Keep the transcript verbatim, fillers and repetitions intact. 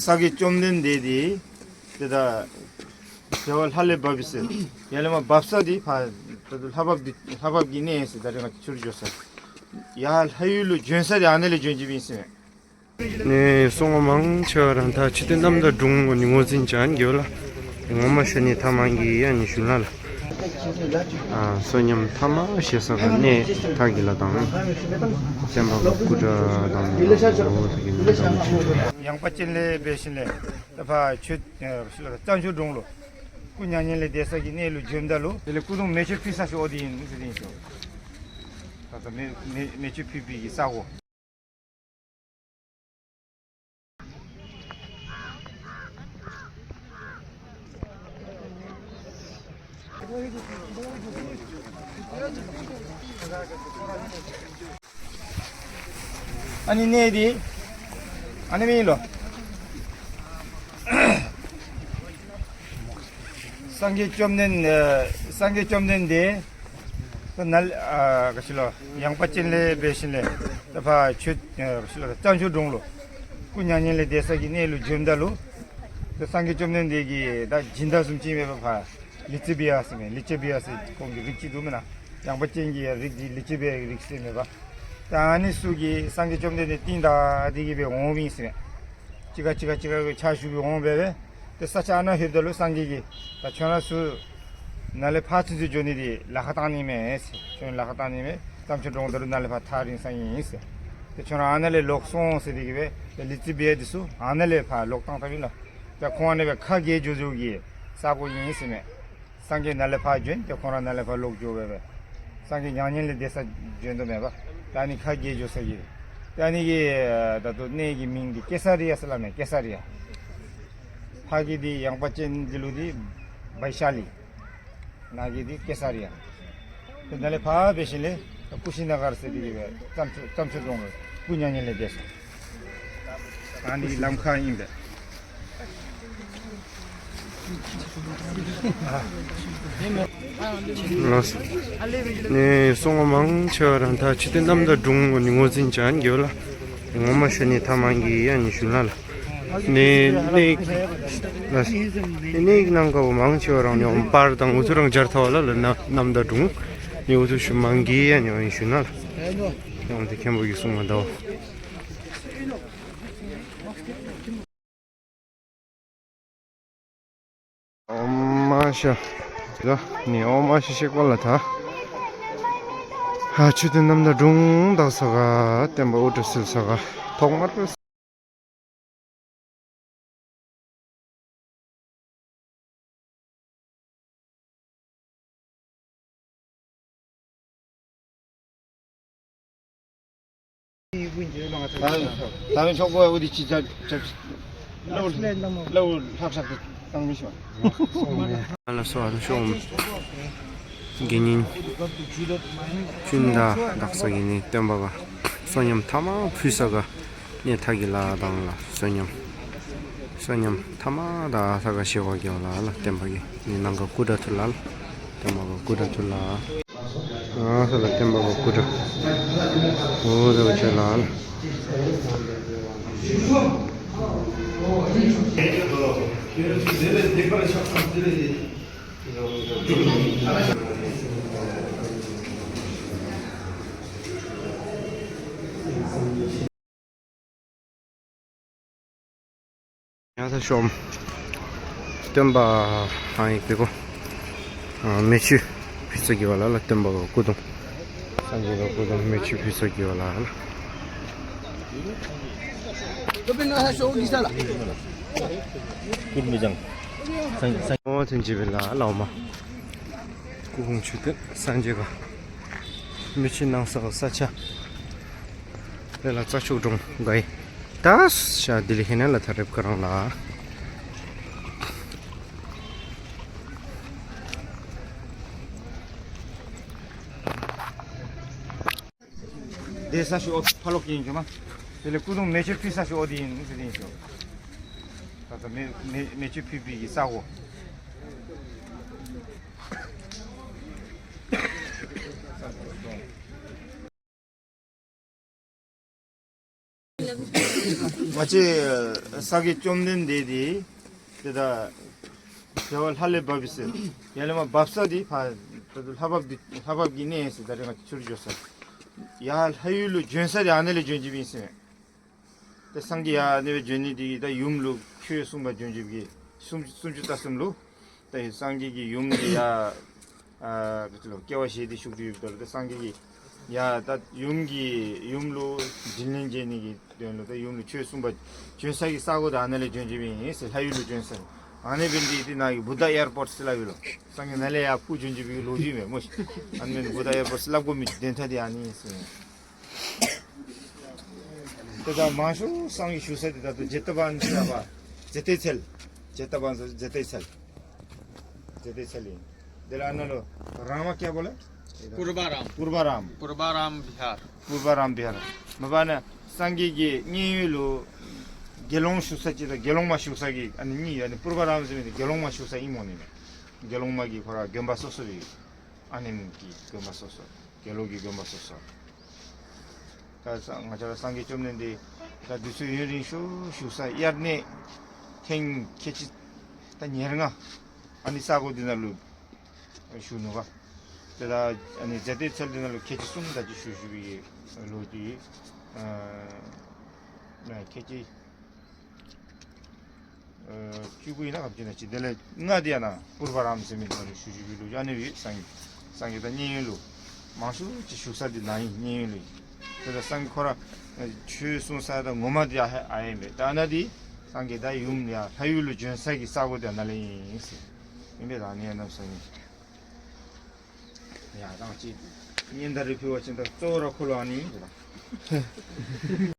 སངས་རྒྱས་བཅོམ་ལྡན་འདས་འདི་ཏེ་ད་རྒྱལ་བ་ལྷ་ལས་བབས་ཟེར། ཡར་ལས་མར་བབས་ས་འདི་ཕར་ད་ལྟོ་ལྷ་བབས་འདི་ལྷ་བབས་ཀྱི་གནས་ཟེར། ད་རེས་ང་བཅས་ཆོས་ར་འགྱོ་ས་ཡར་ལྷ་ཡུལ་ལུ་བྱོན་ས་འདི་ཨ་ནཱ་ལས་བྱོན་ཅི་སྦེ་ཨིན་ཟེར་མས། ནི་སོ་ངོ་མང་ཆེ་བ་ར་ད་མཆོད་རྟེན་རྣམ་དག་དྲུང་ནི་ངོས་འཛིན་ཅན་གྱི་ལགས། ངོ་མ་ཤ་ནི་ཐ་མ་གི་ཡ་ནི་ཞུ་ན་ལགས། ཨ་བསོད་སྙོམས་ཐ་མ་བཞེས་ས་ག་གནས་ཐ་གི་ལ་དང་། བསྟན་པ་གི་སྐུ་འདྲ་དང་ནི་ལགས། ཡངས་པ་ཅན་ལས་འབད་ཞིནམ་ལས་ད་ཕར་ཆོས་ཨ་རྩྭ་མཆོག་དྲུང་ལུ་སྐུ་མྱ་ངན་ལས་འདས་ས་གི་གནས་ལུ་བྱོནམ་ད་ལུ་དེ་ལས་སྐུ་གདུང་མེ་མཆོད་ཕུལ་ས་ཤོ་འོ་དེ་ཨིན་ཟེར་ཨིན་ཤོ། ད་ད་མེ་མེ་མེ་མཆོད་ཕུལ་བའི་གི་ས་གོ། ཨ་ནི་གནས་འདི་ཨ་ནི་མེན་ལོ། སངས་རྒྱས་བཅོམ་ལྡན་ཨ་སངས་རྒྱས་བཅོམ་ལྡན་འདས་ད་ནཱ་ལས་ཨ་ག་ཅི་ལོ་ཡངས་པ་ཅན་ལས་འབད་ཞིནམ་ལས་ད་ཕར་ཆོས་ཨ་ག་ཅི་ལོ་རྩྭ་མཆོག་དྲུང་ལུ་སྐུ་མྱ་ངན་ལས་འདས་ས་གི་གནས་ལུ་བྱོནམ་ད་ལུ་ད་སངས་རྒྱས་བཅོམ་ལྡན་འདས་ཀྱི་ད་སྦྱིན་བདག་བཟུམ་ཅིག་ཨིན་པས་པ། ཕར་ལི་ཙི་བི་ཡ་ཟེར་མས། ལི་ཙི་བི་ཡ་ཟེར་ཁོང་གི་རིགས་ཅིག་འདུག་མེན་ན། ཡངས་པ་ཅན་གྱི་རིགས་འདི་ལི་ཙི་བི་ཡ་གི་རིགས་ཟེར་མས་པ། ད་ཨ་ནི་ཚུ་གིས་སངས་རྒྱས་བཅོམ་ལྡན་འདས་རྟིང་བདའ་སྟེ་གི་སྦེ་འོངམ་ཨིན་ཟེར་མས། གཅིག་ཁར་གཅིག་ཁར་གཅིག་ཁར་ཕྱག་ཞུ་སྦེ་འོང་སྦེ་སྦེ་ཏེ་ས་ཆ་ཨ་ནཱ་ལྷོདཔ་ད་ལུ་སངས་རྒྱས་ཀྱིས་ད་ཁྱོད་ར་ཚུ་ནཱ་ལས་ཕར་ཚུར་ཚུར་འགྱོ་ནི་འདི་ལཱ་ཁག་གཏང་ནི་མས་ཟེར། ཁྱོད་ལཱ་ཁག་གཏང་ནི་མས། རྩྭ་མཆོག་དྲུང་ད་རུང་ནཱ་ལས་ཕར་ཐག་རིང་ས་ཨིན་ཟེར། ཏེ་ཁྱོད་ར་ཨ་ནཱ་ལས་ལོག་སོང་ཟེར་ཏེ་གི་སྦེ་ཏེ་ལི་ཙི་བི་ཡ་འདི་ཚུ་ཨ་ནཱ་ལས་ཕར་ལོག་བཏང་ད་ཨིན་ལགས། ཏེ་ཁོང་ཨ་ནི་སྦེ་ཁ་གྱེས་འགྱོ་འགྱོ་གི་ས་གོ་ཨིན་ཟེར་མས། སངས་རྒྱས་ནཱ་ལས་ཕར་བྱོན་ཏེ་ཁོང་ར་ནཱ་ལས་ཕར་ལོག་འགྱོ་སྦེ་སྦེ་སངས་རྒྱས་མྱ་ངན་ལས་འདས་ས་བྱོན་དོ་མས་པ། ད་ཨ་ནི་ཁ་གྱེས་འགྱོ་ས་གི་ད་ཨ་ནི་གི་ད་ལྟོ་གནས་ཀྱི་མིང་འདི་ཀེ་ས་རི་ཡ་ཟེར་སླབ་མས། ཀེ་ས་རི་ཡ། ཕར་གི་འདི་ཡངས་པ་ཅན་འདི་ལུ་འདི་བའི་ཤ་ལི། ནཱ་གི་འདི་ཀེ་ས་རི་ཡ། ཏེ་ནཱ་ལས་ཕར་འབད་ཞིནམ་ལས་ཀུ་ཤི་ན་གར་ཟེར་ཏེ་གི་སྦེ་རྩྭ་མཆོག་རྩྭ་མཆོག་དྲུང་ལུ་སྐུ་མྱ་ངན་ལས་འདས་སོ། ཨ་ནི་ལམ་ཁ་ཨིན་པས། ལགས། ནི་སོ་ངོ་མང་ཆེ་བ་ར་ད་མཆོད་རྟེན་རྣམ་དག་དྲུང་ནི་ངོས་འཛིན་ཅན་གྱི་ལགས། ངོ་མ་ཤ་ནི་ཐ་མ་གི་ཡ་ནི་ཞུ་ན་ལགས། ནི་ནི་ལགས། ནི་ནི་ནང་ག་བོ་མང་ཆེ་བ་ར་ནི་འོང་པར་དང་འུ་ཚུ་རང་སྦྱར་ཐལ་བ་ལགས། ལགས་ན་རྣམ་དག་དྲུང་ནི་འུ་ཚུ་ཤུལ་མ་གི་ཡ་ནི་འོང་ཞུ་ན་ལགས། ཡང་ཏེ་མཁན་པོ་གིས་གསུངས་མ་ད་འོ། ཨོཾ་ཨ་ཤ། ད་ནི་ཨོཾ་ཨ་ཤ་གཤེགས་པ་ལགས། ད་ཨ་མཆོད་རྟེན་རྣམ་དག་དྲུང་དག་ས་ག་བསྟན་པ་དབུ་སྐྲ་བསིལ་ས་ག་ཐོག་མར་ད་རུང་ཆོག་གོ། འོ་འདི་ཅིག་ཅར་ཅར་ལོ་ལོ་ལྷག་ཤག་ཏུ་བཏང་མི་ཤོག། ཨ་ལ་སོ་ཨ་ལ་ཤོམ། དགེ་བསྙེན་ཅུན་ད་དག་ས་གི་ནི་སྟོན་པ་ག་བསོད་སྙོམས་ཐ་མ་ཕུལ་ས་ག་གནས་ཐ་གི་ལ་དང་ལ་བསོད་སྙོམས་བསོད་སྙོམས་ཐ་མ་ད་ས་ག་ཤེ་བ་གི་ལ་ལ་སྟོན་པ་གི་ནི་ནང་ག་སྐུ་འདྲ་ཐུར་ལ་ལ་སྟོན་པ་ག་སྐུ་འདྲ་ཐུར་ལ། ཨ་ས་ལ་སྟོན་པ་ག་སྐུ་འདྲ། འོ་ས་ག་ཆེ་ལ་ལ། ཡང་ས་ཤོམ། སྟོན་པ་ཧང་ཡིག་པེ་གོ། ཨ་མེ་ཆུ་ཕུལ་ས་གི་བ་ལ་ལ་སྟོན་པ་ག་སྐུ་གདུང་། སངས་རྒྱས་ག་སྐུ་གདུང་མེ་ཆུ་ཕུལ་ས་གི་བ་ལ་ལ། ཀུར་མི་ཇང་། སངས་སངས། ཨོ་ཐུན་ཅི་བེ་ལ་ལའོ་མ། སྐུ་གདུང་མཆོད་རྟེན་སངས་རྒྱས་ག་མེ་ཆུ་གནང་ས་ས་ཆ། དེ་ལ་རྩྭ་མཆོག་དྲུང་ག་ཡི། ད་ཤ་དི་ལི་ཧེ་ན་ལ་ཐ་རེབ་ཁ་རང་ལ། དེ་ས་ཤོ་ཕ་ལོག་གིན་ཅོ་མ། དེ་ལས་སྐུ་གདུང་མེ་ཆུ་ཕུལ་ས་ཤོ་འོ་དེ་ཨིན་ཟེར་ཨིན་ཤོ། ད་ད་མེ་མེ་མེ་ཆུ་ཕུལ་བའི་གི་ས་གོ། ང་བཅས་སངས་རྒྱས་བཅོམ་ལྡན་འདས་འདི་ཏེ་ད་རྒྱལ་བ་ལྷ་ལས་བབས་ཟེར། ཡར་ལས་མར་བབས་ས་འདི་ཕར་ད་ལྷ་བབས་འདི་ལྷ་བབས་ཀྱི་གནས་ཟེར། ད་རེས་ང་བཅས་ཚུར་འགྱོ་ས་ཡར་ལྷ་ཡུལ་ལུ་བྱོན་ས་འདི་ཨ་ནཱ་ལས་བྱོན་བྱོནམ་ཨིན་ཟེར་མས། ཏེ་སངས་རྒྱས་ཡར་ཨ་ནི་སྦེ་བྱོན་ནི་འདི་ད་ཡུམ་ལུ་ཆོས་གསུངས་པར་བྱོན་བྱོནམ་གི་སུམ་སུམ་ཅུ་རྩ་གསུམ་ལུ། ད་སངས་རྒྱས་ཀྱི་ཡུམ་འདི་ཡར་ཨ་ག་ཅི་ལོ་སྐྱེ་བ་བཞེས་ཏེ་བཞུགས་ཏེ་ཡོདཔ་ད་ལུ་ད་སངས་རྒྱས་ཀྱིས་ཡར་ད་ཡུམ་གྱི་ཡུམ་ལུ་དྲིན་ལན་འཇལ་ནི་གི་དོན་ལུ་ད་ཡུམ་ལུ་ཆོས་གསུངས་པར་བྱོན་ས་གི་ས་གོ་ད་ཨ་ནཱ་ལས་བྱོན་བྱོནམ་ཨིན་ཟེར། ལྷ་ཡུལ་ལུ་བྱོན་ས་ཨ་ནི་འབད་ནི་འདི་ནཱ་གི་བུདྡྷ་ཨེར་པོརཊ་ཟེར་སླབ་ཡོད་ལོ། སངས་རྒྱས་ནཱ་ལས་ཡར་འཕུར་བྱོན་བྱོནམ་གི་ལོ་རྒྱུས་མས་སྨོ་ཤིག། ཨ་ནི་མེན་བུདྡྷ་ཨེར་པོརཊ་ཟེར་སླབ་དགོ་མི་དོན་དག་འདི་ཨ་ནི་ཨིན་ཟེར། ཏེ་ད་མང་ཤོས་སངས་རྒྱས་བཞུགས་ས་འདི་ད་ལྟོ་ཇེ་ཏ་བཱན་ཟེར་བ་ཇེ་ཏའི་ཚལ། ཇེ་ཏ་བཱན་ཟེར་ཇེ་ཏའི་ཚལ། ཇེ་ཏའི་ཚལ་ཨིན། དེ་ལས་ཨ་ནཱ་ལུ་རཱ་མ་ཀྱ་བོ་ལེ། པུརྦ་རཱམ། པུརྦ་རཱམ། པུརྦ་རཱམ་བི་ཧཱར། པུརྦ་རཱམ་བི་ཧཱར། མ་པ་ནཱ་སངས་རྒྱས་ཀྱི་མཉན་ཡོད་ལུ་དགེ་སློང་བཞུགས་ས་ཅིག་དང་དགེ་སློང་མ་བཞུགས་ས་གི་ཨ་ནི་གཉིས། ཨ་ནི་པུརྦ་རཱམ་ཟེར་མི་འདི་དགེ་སློང་མ་བཞུགས་ས་ཨིནམ་འོང་ནི་མས། དགེ་སློང་མ་གི་ཁོ་ར་དགོན་པ་སོ་སོ་རེ། ཨ་ནེམ་གྱི་དགོན་པ་སོ་སོ། དགེ་སློང་གི་དགོན་པ་སོ་སོ། ད་ས་ང་བཅས་ར་སངས་རྒྱས་བཅོམ་ལྡན་འདས་ད་དུས་ཚོད་ཡུན་རིང་ཤོས་བཞུགས་ས་དབྱར་གནས་ཐེངས་ཁལ་གཅིག་ད་ཉེར་ལྔ་ཨ་ནི་ས་གོ་འདི་ནང་ལུ་བཞུགས་ནུག་པ། ཏེ་ད་ཨ་ནི་ཇེ་ཏའི་ཚལ་འདི་ནང་ལུ་ཁལ་གཅིག་གསུམ་ད་ཅི་བཞུགས་བཞུགས་པའི་ལོ་རྒྱུས་ཨ་ཁལ་གཅིག་ཨ་བཅུ་དགུ་ཨིན་ན་ག་ཅི་ཨིན་ན་ཅིག། དེ་ལས་ལྔ་འདི་ཡང་ན་པུརྦ་རཱམ་ཟེར་མི་འདི་ནང་ལུ་བཞུགས་བཞུགས་པའི་ལོ་རྒྱུས་ཨ་ནི་ཡོད། སངས་སངས་རྒྱས་ད་མཉན་ཡོད་ལུ་མང་ཤོས་ཅིག་བཞུགས་ས་འདི་ནཱ་ཨིན། མཉན་ཡོད་ལུ་ཨིན། ཏེ་ད་སངས་རྒྱས་ཁོ་ར་ཆོས་གསུང་ས་ད་ངོ་མ་འདི་ཨ་ཧེ་ཨ་ཨིན་པས། ད་ཨ་ནཱ་འདི་སངས་རྒྱས་ད་ཡུམ་ཡར་ལྷ་ཡུལ་ལུ་བྱོན་ས་གི་ས་གོ་འདི་ཨ་ནཱ་ལས་ཨིན་ཟེར་ཨིན་པས། ད་ཨ་ནི་ཡང་ན་སངས་རྒྱས་ཡ་ད་ཅི་སྙན་དར་རེ་ཕུལ་བ་ཅིན་ད་གཙོ་བོ་ར་ཁོ་ལུ་ཨ་ནི་ཨིན་ཟེར་ད།